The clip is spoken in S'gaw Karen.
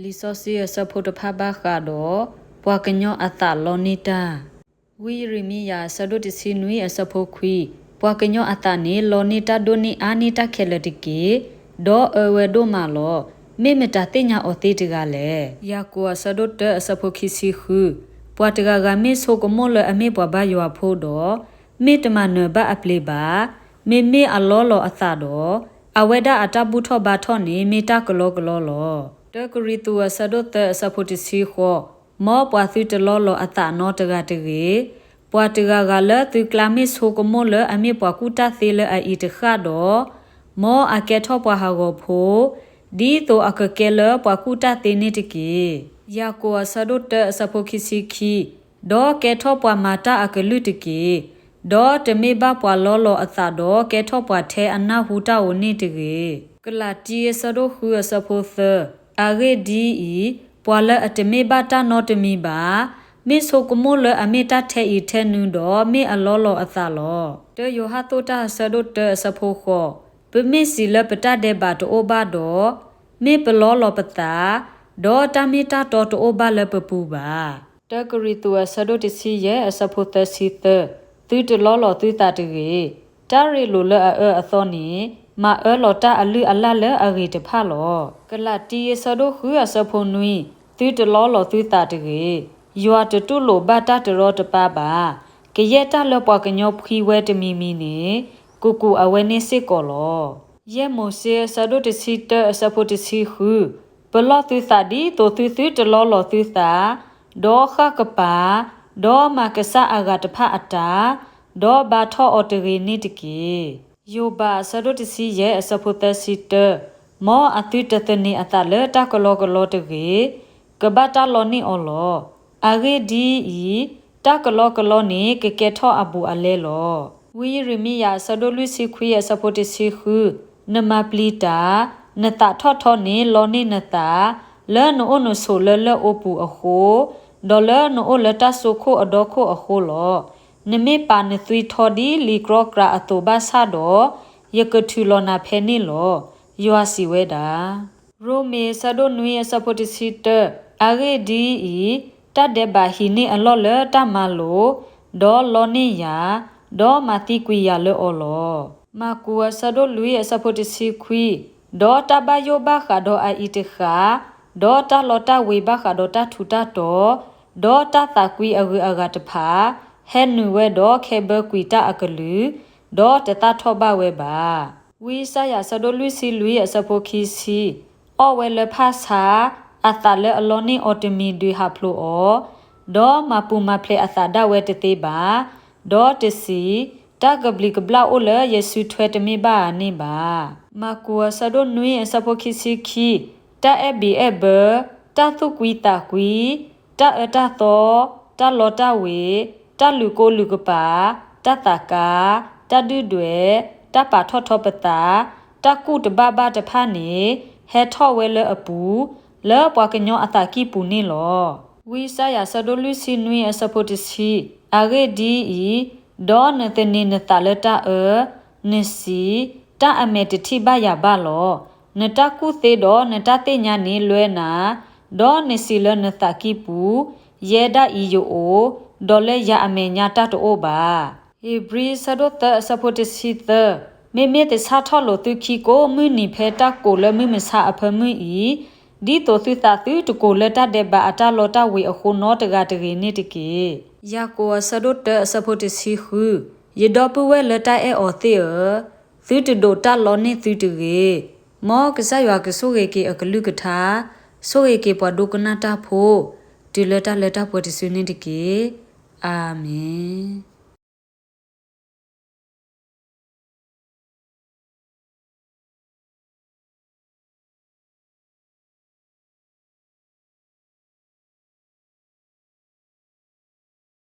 လံာ်စီဆှံအဆၢဖိတဖၣ်ဘၣ်ဃးဒီး ပှၤကညီအသးလီန့ၢ်တၢ်. ဝံယံးရမံယၤအဆၢဒိၣ်တဆံနွံအဆၢဖိခွံ, ပှၤကညီအသးန့ၣ်လီန့ၢ်တၢ်ဒိၣ်န့ၢ်အါန့ၢ်တၢ်ခဲလၢာ်တက့ၢ်, ဒီးအၢဝဲဒိၣ်မးလီၤ. မ့ၢ်မတၤသ့ၣ်ညါအီၤသ့တဂၤလဲၣ်. ယၤကိာ်အဆၢဒိၣ်တၢအဆၢဖိခံဆံဃု, ပှၤတဂၤဂၤမ့ၢ်ဆိကမိၣ်လၢအမ့ၢ်ပှၤဘါယွၤဖိဒီး, မ့ၢ်တမၤနၢၤဘၣ်အပျ့ၤဘၣ်, မ့မ့ၢ်အလီလီၤအသးဒီး, အဝဲဒၣ်အတၢ်ဘူၣ်ထီၣ်ဘါထီၣ်န့ၣ် မ့ၢ်တၢ်ကလီကလီလီၤ. တၢကရံၣ်သူးအဆၢဒိၣ်သၢအဆၢဖိတဆံဃိး, မ်ပှၤသုတလီလီၤအသးနီတဂၤတဂ့ၤ. ပှၤတဂၤဂၤလၢသုကျါမ့ၢ်ဆိကမိၣ်လၢအမ့ၢ်ပှၤကူၣ်တၢ်သ့လၢအအံၤတဃၣ်ဒီး, မ်အကဲထီၣ်ပှၤဟးဂီၤဖိ, ဒ်သိးအကကဲလၢပှၤကူၣ်တၢ်သ့န့ၣ်တက့ၢ်. ယၤကိာ်အဆၢဒိၣ်တၢအဆၢဖိခံဆံခံ, ဒီးကဲထီၣ်ပှၤမၤတၢ်အကလုၢ်တက့ၢ်. ဒီးတမ့ၢ်ဘၣ်ပှၤလီလီၤအသးဒီးကဲထီၣ်ပှၤထဲအနၢ်ဟူတၢ်ဧိၤန့ၣ်တဂ့ၤ. ကလၤတံအဆၢဒိၣ်ဃုအဆၢဖိသၢ, အဂ့ၢ်ဒ်အံၤ, ပှၤလၢအတမ့ၢ်ဘၣ်တၢ်နီတမံၤဘၣ်, မ့ၢ်ဆိကမိၣ်လၢအမ့ၢ်တၢ်ထဲအံၤထဲနုၤဒီး မ့ၢ်အလီလီၤအသးလီၤ. တၢယိၤဟၣ်သိၣ်တၢအဆၢဒိၣ်တၢအဆၢဖိဃိး, ပမ့ၢ်စံးလၢပတၢ်ဒဲးဘးတအိၣ်ဘၣ်ဒီး, မ့ၢ်ပလီလီၤပသး, ဒီးတၢ်မ့ၢ်တၢ်တီတအိၣ်ဘၣ်လၢပပူၤဘၣ်. တၢကရံၣ်သူးအဆၢဒိၣ်တဆံယဲၢ်အဆၢဖိသၢဆံသၢ, သုတလီလီၤသုသးတဂ့ၤ. တၢ်ရ့လိာ်လၢအအၢအသီန့ၣ်, မၤအၢလီၤတၢ်အလုၢ်အလၢ်လၢအဂ့ၤတဖၣ်လီၤ. ကလၤတံအဆၢဒိၣ်ဃုအဆၢဖိနွံ, သုတလီလီၤသုသးတဂ့ၤ. ယွၤတတူၢ်လိာ်ဘၣ်တၢ်တရီတပါဘၣ်. ကယဲၢ်တၢ်လၢပှၤကညီဖှံဝဲတမံၤမံၤန့ၣ်, ကကူးအဝဲန့ၣ်စ့ၢ်ကီးလီၤ. ယဲၢ်မိၤၡ့အဆၢဒိၣ်တဆံတၢအဆၢဖိတဆံဃု, ပလီၢ်သုသးဒ်သိးသုသုတလီလီၤသုသး, ဒီးဃၣ်ကပၤ, ဒီးမၤကစၢ်အဂၤတဖၣ်အတၢ်, ဒီးဘါထီၣ်အီၤတဂ့ၤန့ၣ်တက့ၢ်. ယိၤဘးအဆၢဒိၣ်တဆံယဲၢ်အဆၢဖိသၢဆံတၢ, မ်အသုတသန့ၤအသးလၢတၢ်ကလီကလီတဂ့ၤ, ကဘၣ်တၢ်လီန့ၢ်အီၤလီၤ. အဂ့ၢ်ဒ်အံၤ, တၢ်ကလီကလီန့ၣ် ကကဲထီၣ်အဘူးအလဲလီၤ. ဝံယံးရမံယၤအဆၢဒိၣ်လွံၢ်ဆံခွံအဆၢဖိတဆံဃု, နမၤပျံၤတၢ်, နသးထီၣ်ထီန့ၣ် လီန့ၢ်နသး, လၢနအိၣ်နဆိးလၢလၢၢ်အိပူၤအဃိ, ဒီးလၢနအိၣ်လၢတၢ်စိခိၣ်အဒီခိၣ်အဃိလီၤ. နမ့ၢ်ပာ်နသွံၣ်ထီဒ်လံၤကြီကြးအသိးဘၣ်ဆၣ်ဒီး, ယကထုးလီၤနၤဖဲန့ၣ်လီၤ. ယွၤစံးဝဲဒၣ်. ရိမ့ၤအဆၢဒိၣ်နွံအဆၢဖိတဆံတၢ, အဂ့ၢ်ဒ်အံၤ, တၢ်ဒဲးဘးဟံးန့ၢ်အလီၢ်လၢတၢ်မၤလိာ်, ဒီးလီန့ၢ်ယၤ, ဒီးမၤသံကွံာ်ယၤလၢအီၤလီၤ. မၢ်ကူးအဆၢဒိၣ်လွံၢ်အဆၢဖိတဆံခွံ, ဒီးတၢ်ဘၣ်ယိၣ်ဘၣ်ဃးဒီးအအံၤတဃၣ်, ဒီးတၢ်လီတၢ်ဝ့ၤဘၣ်ဃးဒီးတၢ်ထူးတၢ်တီၤ, ဒီးတၢ်သးကွံအဂုၤအဂၤတဖၣ်, ဟဲနုာ်ဝဲဒီးခဲဘၢကွံာ်တၢ်အကလုၢ်, ဒီးတသၣ်ထီၣ်ဘၣ်ဝဲဘၣ်. ဝံယၡါယၤအဆၢဒိၣ်လွံၢ်ဆံလွံၢ်အဆၢဖိခံဆံ, အီၣ်ဝဲလၢဖၣ်ဆါ, အသးလၢအလီန့ၢ်အီၤတမံၤဒုးဟးဖျိးအီၤ, ဒီးမၤပူၤမၤဖျဲးအသးဒၣ်ဝဲတသ့ဘၣ်, ဒီးတစံး, တၢ်ကဘျံးကဘျၣ်အိၣ်လၢယစုထွဲတမ့ၢ်ဘၣ်ဧါန့ၣ်ဘၣ်. မၢ်ကူးအဆၢဒိၣ်နွံအဆၢဖိခံဆံခံ, တၢ်အဲၣ်ဘံၣ်အဲၣ်ဘၢ, တၢ်သူၣ်ကွံသးကွံ, တၢ်အၢတၢ်သီ, တၢ်လီတၢ်ဝ့ၤ, တၢ်လုၢ်ကိလုၢ်ကပၤ, တၢ်သးကါ, တၢ်ဒုၣ်ဒွဲၣ်, တၢ်ပာ်ထီၣ်ထီပသး, တၢ်ကူၣ်တဘၣ်ဘၣ်တဖၣ်န့ၣ်, ဟဲထီၣ်ဝဲလၢအပူၤ, လၢပှၤကညီအသးကံၢ်ပူၤန့ၣ်လီၤ. ဝံယၡါယၤအဆၢဒိၣ်လွံၢ်ဆံနွံအဆၢဖိတဆံ, အဂ့ၢ်ဒ်အံၤ, ဒီးနသန့ၤနသးလၢတၢ်အၢ, နစံး, တၢ်အမဲာ်တထံၣ်ဘၣ်ယၤဘၣ်လီၤ. နတၢ်ကူၣ်သ့ဒီးနတၢ်သ့ၣ်ညါန့ၣ်လွဲနၤ, ဒီးနစံးလၢနသးကံၢ်ပူၤ, ယဲဒၣ်အံၤယအိၣ်, ဒီးလၢယၤအမဲာ်ညါတၢ်တအိၣ်ဘၣ်. ဧ့ၤဘြံၤအဆၢဒိၣ်သၢအဆၢဖိတဆံသၢ, မ့မ့ၢ်သဆၣ်ထီၣ်လိာ်သုခံကိးမုၢ်နံၤဖဲတၢ်ကိးလၢမုၢ်မဆါအဖၢမုၢ်အံၤ, ဒ်သိးသုသးသုတကိးလၢတၢ်ဒဲးဘးအတၢ်လီတၢ်ဝ့ၤအဃိနီတဂၤတဂ့ၤန့ၣ်တက့ၢ်. ယၤကိာ်အဆၢဒိၣ်တၢအဆၢဖိတဆံဃု, ယဒီပုၢ်ဝဲၢ်လၢတၢ်အဲၣ်အီၤသ့ၣ်ဧၢ, သုတဒိးတၢ်လီန့ၢ်သုတဂ့ၤ. မ်ကစၢ်ယွၤကဆိၣ်ဂ့ၤက့ၤအကလုၢ်ကထါ, ဆိၣ်ဂ့ၤက့ၤပှၤဒိကနၣ်တၢ်ဖိ, တုၤလၢတၢ်လၢတၢ်ပှဲၤတစုန့ၣ်တက့ၢ်. အၤမ့ၣ်.